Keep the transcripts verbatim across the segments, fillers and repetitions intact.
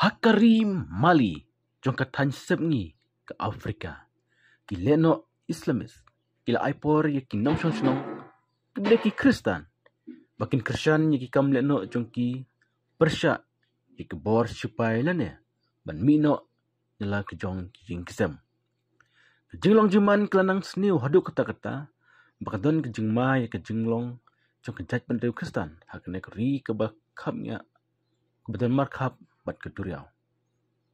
Ha ka ri Mali jong ka thaiñ sepngi ka Afrika, ki lehnoh Islamist ki la ai por ïa ki nongshong shnong kiba dei ki Khristan ba kin kyrshan ïa ki kam lehnoh jong ki pyrshah ïa ki bor shipai lane ban mih noh na la ki jong ki ïing ki sem. Ka jinglong jingman ka la nang sniew haduh katta katta ba ka don ka jingma ïa ka jinglong jong ka jaitbynriew Khristan ha kane ka ri kaba khapngiah, kaba don markhap bad ka duriaw.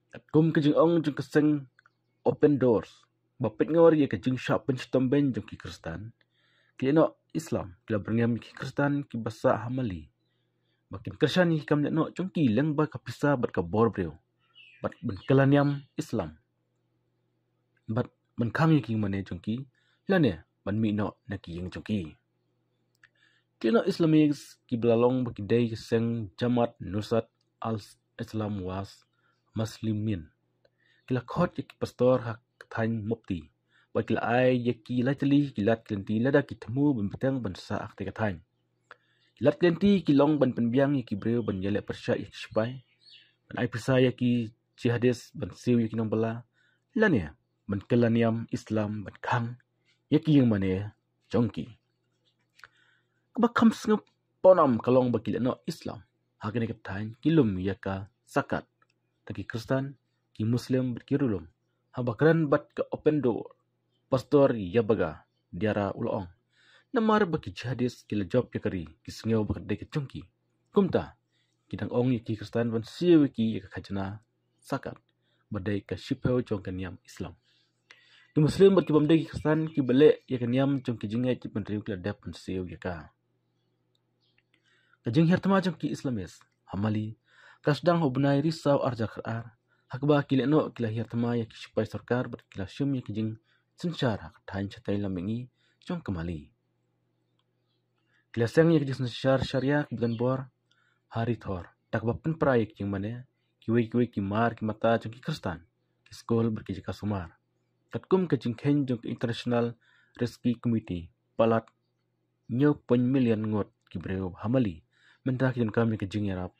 Katkum ka jingong jong ka seng Open Doors ba pynngor ïa ka jingshah pynshitom bein jong ki Khristan, ki lehnoh Islam ki la byrngem ïa ki Khristan kiba sah ha Mali ba kin kyrshan ïa ki kam lehnoh jong ki lyngba ka pisa bad ka bor briew bad ban kylla niam Islam bad ban khang ïa ki ïingmane jong ki lane ban mih noh na ki ïing jong ki. Ki lehnoh Islamist kiba la long ba ki dei ki seng Jamaat Nusrat al-Islam wal Muslimin ki la khot ïa ki pastor ha ka thaiñ Mopti bad ki la ai ïa ki lai tylli ki lad ki lynti lada ki thmu ban bteng ban sah ha katei ka thaiñ. Ki lad ki lynti ki long ban pynbiang ïa ki briew ban ïaleh pyrshah ïa ki shipai, ban ai pisa ïa ki jihadist ban siew ïa ki nongbylla lane ban kylla niam Islam ban khang ïa ki ïingmane jong ki. Kaba kham sngewbha pawnam ka long ba ki lehnoh Islam ha kane ka thaiñ ki lum ïa ka zakat da ki Khristan, ki Muslim bad ki riewlum. Haba kren bad ka Open Door, Pastor Yabaga Diarra u la ong, namar ba ki jihadist ki la jop ïa ka ri, ki sngew ba ka dei ka jong ki. Kumta ki dang ong ïa ki Khristan ban siew ïa ki ïa ka khajna zakat ba dei ka shiphew jong ka niam Islam. Ki Muslim bad ki bym dei ki Khristan kiba leh ïa ka niam jong ki jingngeit jaitbynriew ki la dep ban siew ïa ka. Ka jinghiar thma jong ki Islamist ha Mali ka la sdang ha u bnai Risaw ar hajar khatar, ha kaba ki lehnoh ki la hiar thma ïa ki shipai sorkar bad ki la shim ïa ki jingsynshar ha ka thaiñ shatei lam mihngi jong ka Mali. Ki la seng ïa ki jingsynshar sharia kiba don bor ha Ri Thor, da kaba pynpra ïa ki ïingmane, kiwei kiwei ki mar ki mata jong ki Khristan, ki skul bad ki jaka sumar. Katkum ka jingkheiñ jong ka International Rescue Committee, palat hynñiew point million ngut ki briew ha Mali mynta ki donkam ïa ka jingïarap,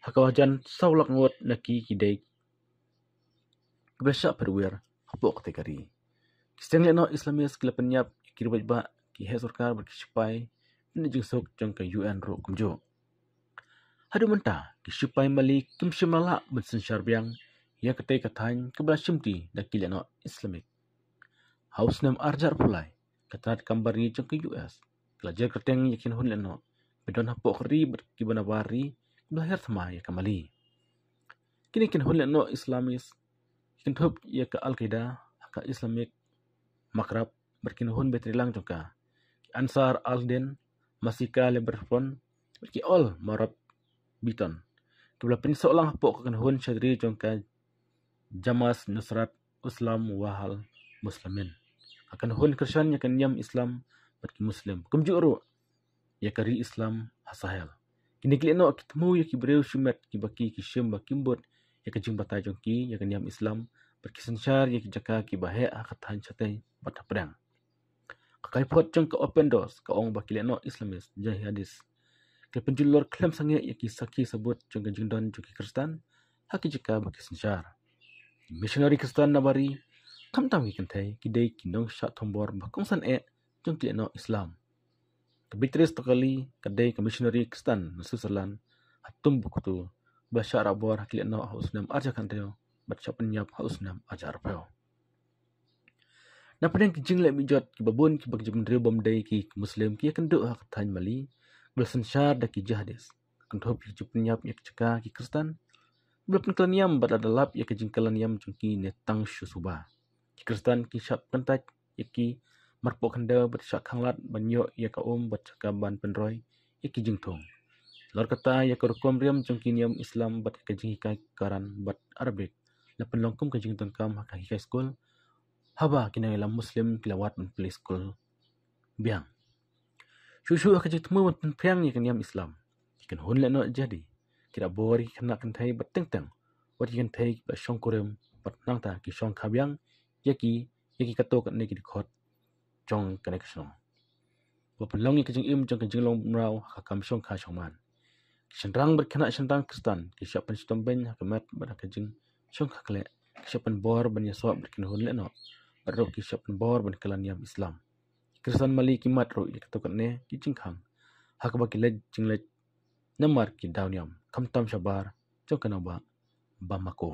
ha kaba hajan saw lak ngut na ki ki dei kiba shah pyrwiar hapoh katei ka ri. Ki seng lehnoh Islamist ki la pynïap ïa ki riewpaidbah, ki heh sorkar bad ki shipai na ka jingsuk jong ka U N ruh kumjuh. Haduh mynta ki shipai Mali kim shym la lah ban synshar biang ïa katei ka thaiñ kaba la shimti da ki lehnoh Islamist. Ha u snem ar hajar arphew lai, ka tnat kam bar ri jong ka U S ka la jer kyrteng ïa ki kynhun lehnoh ba don hapoh ka ri bad kiba nabar ri kiba la hiar thma ïa ka Mali. Kine ki kynhun lehnoh Islamist ki kynthup ïa ka Al-Qaeda ha ka Islamic Maghreb bad ki kynhun beit rilang jong ka, ki Ansar al-Din, Masika Liberation Front bad ki Al Murabiton, kiba la pynsoh lang hapoh ka kynhun shadri jong ka Jamaat Nusrat Islam wal Muslimin, ka kynhun kyrshan ïa ka niam Islam bad ki Muslim, kumjuh ruh ïa ka ri Islam ha Sahel. Kine ki lehnoh ki thmu ïa ki briew shimet kiba ki ki shim ba kim bud ïa ka jingbatai jong ki ïa ka niam Islam bad ki synshar ïa ki jaka kiba heh ha ka thaiñ shatei bad hapdeng. Ka kaiphod jong ka Open Doors ka ong ba ki lehnoh Islamist jihadist ki pynjulor khlem sangeh ïa ki sakhi sabut jong ka jingdon jong ki Khristan ha ki jaka ba ki synshar. Ki missionary Khristan nabar ri, khamtam ki kynthei, ki dei ki nongshah thombor ba kongsan eh jong ki lehnoh Islam. Ka Beatrice Tokali ka dei ka missionary Khristan na Switzerland ha Timbuktu, ba la shah rah bor ha ki lehnoh ha u snem ar hajar khathynriew bad shah pynïap ha u snem ar hajar arphew. Na pdeng ki jingleh mih jot kiba bun kiba ki jaitbynriew bym dei ki Muslim ki ïakynduh ha ka thaiñ Mali, ba la synshar da ki jihadist, kynthup ïa ka jingpynïap ïa ki jaka ki Khristan, ba la pynkylla niam bad la da lap ïa ka jingkylla niam jong ki ne tang shu suba. Ki Khristan ki shah kyntait ïa ki marpoh khyndew bad shah khanglad ban ïoh ïa ka um bad jaka ban pynroi ïa ki jingthung. Lor kata ïa ka rukom riam jong ki niam Islam bad ïa ka jinghikai Koran bad Arabic la pynlong kum ka jingdonkam ha ka hikai skul, haba ki nongïalam Muslim ki la wad ban plie skul biang. Shuh shuh ha ka jingthmu ban pynphriang ïa ka niam Islam, ki kynhun lehnoh jihadi ki rah bor ïa ki khynnah kynthei bad teng teng wat ki kynthei kiba shongkurim bad nangta ki shongkha biang ïa ki, ïa ki katto katne ki dkhot jong kane ka shnong, ba pynlong ïa ka jingim jong ka jinglong mraw ha ka kam shongkha shongman. Ki Shynrang bad khynnah shynrang Khristan ki shah pynshitom beiñ ha ka met bad ha ka jingshong ha ka leh, ki shah pynbor ban ïasoh bad ki nongïasoh lehnoh, bad ruh ki shah pynbor ban kylla niam Islam. Khristan Mali ki mad ruh ïa kato katne ki jingkhang ha kaba ki leit jingleit namar ki daw niam, khamtam shabar jong ka nongbah Bamako.